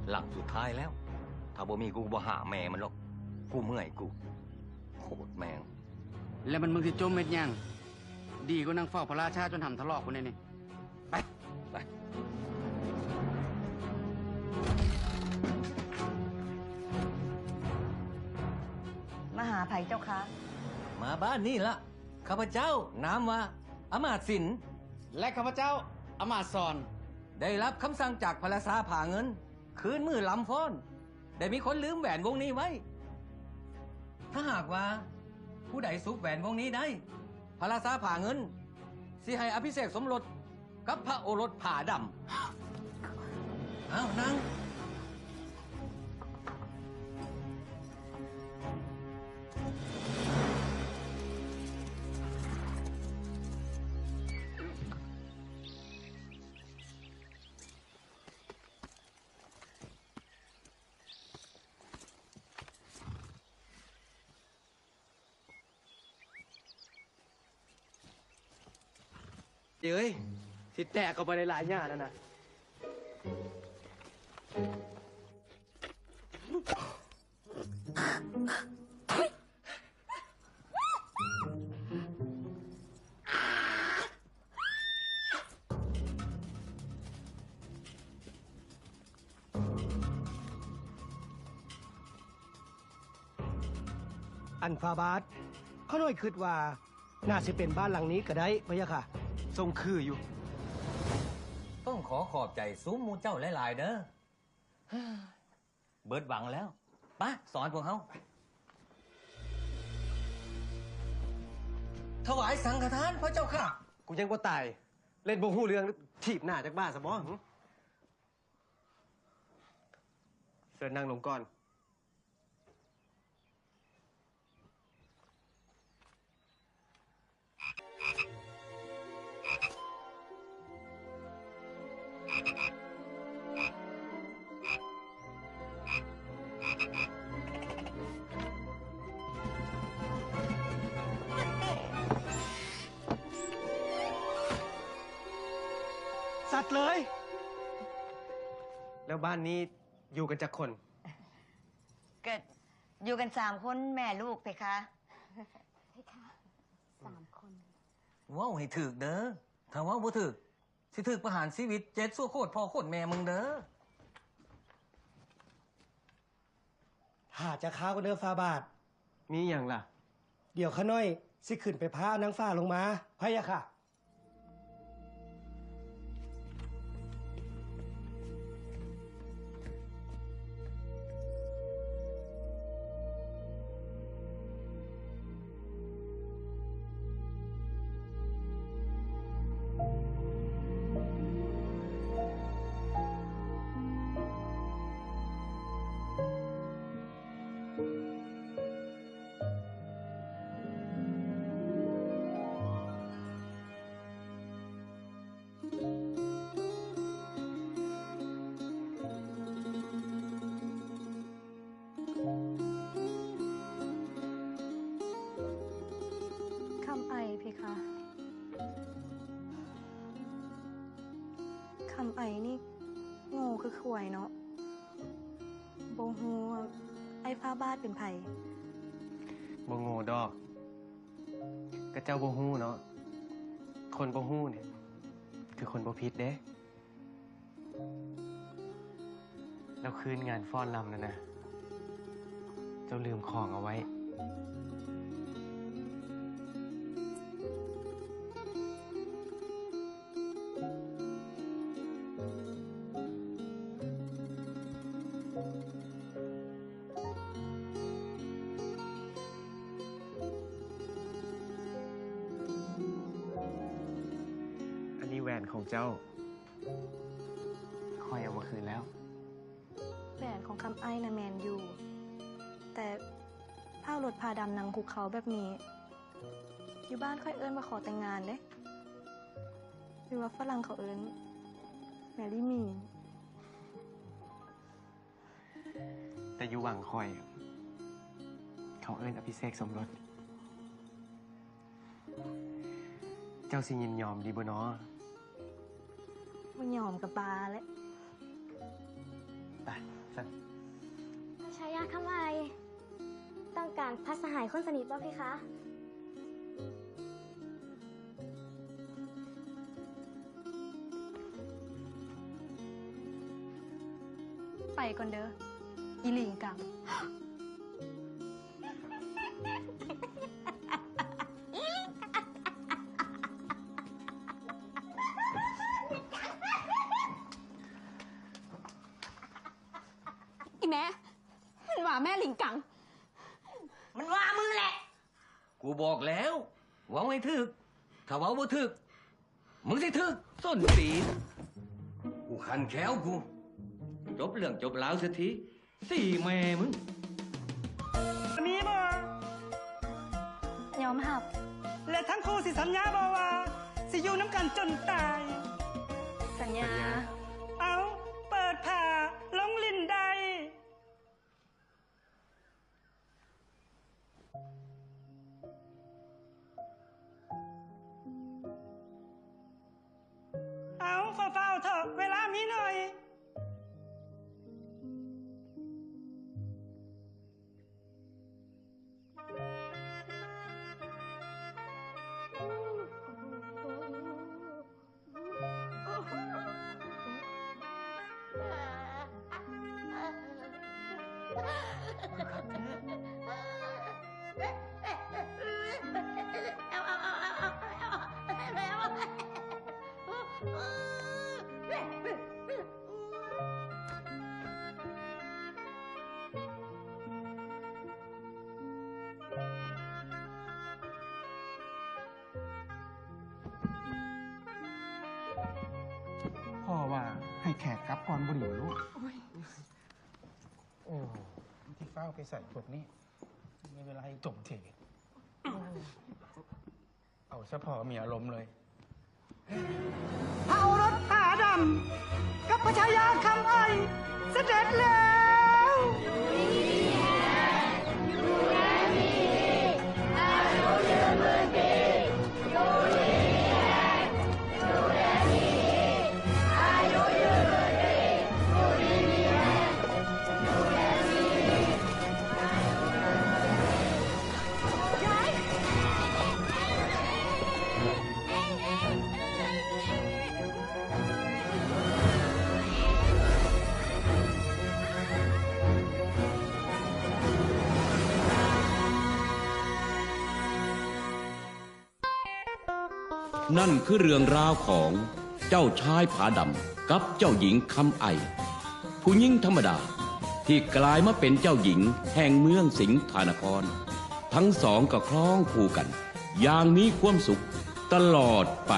ຫຼັງສຸດທ້າຍແລ້ວ. ຖ້າບໍ່ມີກູ ກູບໍ່ຫາແມ່ມັນດອກ. ກູເມື່ອຍກູ. ໂຄດແມ່ງ. ແລ້ວມັນເບິ່ງຊິຈົ່ມເຮັດຫຍັງ? ດີກວ່ານັ່ງເຝົ້າພະລາຊາຈົນຫ້ຳທະລອກພຸ້ນເດນີ້. ໄປ ໄປ. ມາຫາໃຜເຈົ້າຄະ? ມາບ້ານນີ້ລະ. ຂ້າພະເຈົ້ານາມວ່າອາມາດສິນ ແລະ ຂ້າພະເຈົ້າອາມາດສອນ ໄດ້ຮັບຄຳສັ່ງຈາກພະລາຊາຜາເງິນ ຄືນມື້ລຳຟ້ອນ ໄດ້ມີຄົນລືມແຫວນວົງນີ້ໄວ້. ຖ້າຫາກວ່າຜູ້ໃດສຸບແຫວນວົງນີ້ໄດ້, ພະລາຊາຜາເງິນຊິໃຫ້ອະພິເສກສົມລົດກັບພະໂອລົດຜາດຳ. ອ້າວ ນັ່ງ. ເອີຍ ຊິແຕກເຂົ້າໄປໃນລາຍຫຍ້ານັ້ນນະ. ອັນຟາບາດ, ຂ້ານ້ອຍຄິດວ່າໜ້າຊິເປັນບ້ານຫຼັງນີ້ກໍໄດ້ ພະຍາຄ່ະ. ຊົງຄືຢູ່. ຕ້ອງຂໍຂອບໃຈຊຸມໝູ່ເຈົ້າຫຼາຍໆເດີ. ເບີດຫວັງແລ້ວ. ປະ ສອນພວກເຮົາ. ຖວາຍສັງຄະທານພະເຈົ້າຂ້າ. ກູຍັງບໍ່ຕາຍ ເຫຼັ້ນບໍ່ຮູ້ເລື່ອງ ຖີບໜ້າຈັກບາດຊະບໍ່? ຫື? ເຊີນນັ່ງລົງກ່ອນ. ສັດເລີຍ. ແລ້ວບ້ານນີ້ຢູ່ກັນຈັກຄົນ? ກໍຢູ່ກັນສາມຄົນແມ່ລູກ ເພຄະ. ເພຄະ ສາມຄົນ. ເວົ້າໃຫ້ຖືກເດີ. ຖ້າເວົ້າບໍ່ຖືກ ຊິຖືກປະຫານຊີວິດເຈັດຊົ່ວໂຄດພໍ່ໂຄດແມ່ມຶງເດີ. ຖ້າຈະຄາວກັນເດີ ຟາບາດ. ມີຫຍັງລະ? ດຽວຂ້ານ້ອຍຊິຂຶ້ນໄປພານາງຟ້າລົງມາ ພະຍາຄ່ະ. ຄຳໄອ ເພຄະ. ຄຳໄອນີ້ໂງ່ຄືຄວາຍເນາະ. ບໍ່ຮູ້ວ່າອ້າຍຟ້າບາດເປັນໃຜ. ບໍ່ໂງ່ດອກ. ກະເຈົ້າບໍ່ຮູ້ເນາະ. ຄົນບໍ່ຮູ້ນີ້ ຄືຄົນບໍ່ຜິດເດ້. ແລ້ວຄືນງານຟ້ອນລຳນັ້ນນະ ເຈົ້າລືມຂອງເອົາໄວ້. ອັນນີ້ແຫວນຂອງເຈົ້າ. ຂ້ອຍເອົາມາຄືນແລ້ວ. ແຫວນຂອງຄຳໄອນະແມ່ນຢູ່ ແຕ່ພ້າວລົດຜາດຳໜັງຄຸກເຂົາແບບນີ້ ຢູ່ບ້ານຂ້ອຍເອີ້ນວ່າຂໍແຕ່ງງານເດ້ ຫຼືວ່າຝຣັ່ງເຂົາເອີ້ນ Marry Me. ແຕ່ຢູ່ວັງຂ້ອຍ ເຂົາເອີ້ນອະພິເສກສົມລົດ. ເຈົ້າຊິຍິນຍອມດີບໍ່ນໍ? ບໍ່ຍອມກະບ້າແຫຼະ. ໄປ. ຊາຍາຄຳໄອ ຕ້ອງການພະສະຫາຍຄົນສະໜິດບໍ່ເພຄະ? ໄປກ່ອນເດີ ອີຫຼີງກັງ. ອີແມ່ ມັນວ່າແມ່ລິງກັງ. ມັນວ່າມຶງແຫຼະ. ກູບອກແລ້ວ ເວົ້າໃຫ້ຖືກ, ຖ້າເວົ້າບໍ່ຖືກ ມຶງຊິຖືກສົ້ນຕີນ. ກູຄັນແຂ້ວກູ. ຈົບເລື່ອງຈົບລາວເສຍທີ. ສີແມ່ມຶງ. ມີບໍ່? ຍອມຮັບ. ແລະທັງຄູ່ຊິສັນຍາບໍ່ວ່າ ຊິຢູ່ນຳກັນຈົນຕາຍ? ສັນຍາ. ເອົາ ເປີດຜ້າລົງຫຼິ້ນໄດ້. ເອົາ ຟ້າວໆເຖາະ ເວລາມີໜ້ອຍ. ພໍ່ວ່າໃຫ້ແຂກກັບກ່ອນບໍ່ດີບໍລູກ? ໂອ້ຍ ໂອ້ ທີ່ຟ້າວໄປໃສ່ພວກນີ້ ມີເວລາໃຫ້ຕົມເທ ເອົາສະເພາະມີອາລົມເລີຍ. ພະໂອລົດຜາດຳ ກັບພະຊາຍາຄຳໄອ ສະເດັດແລ້ວ. ນັ້ນຄືເລື່ອງລາວຂອງເຈົ້າຊາຍຜາດຳກັບເຈົ້າຍິງຄຳໄອ, ຜູ້ຍິງທຳມະດາທີ່ກາຍມາເປັນເຈົ້າຍິງແຫ່ງເມືອງສິງທານະຄອນ. ທັງສອງກໍຄອງຄູ່ກັນຢ່າງມີຄວາມສຸກຕະຫຼອດໄປ.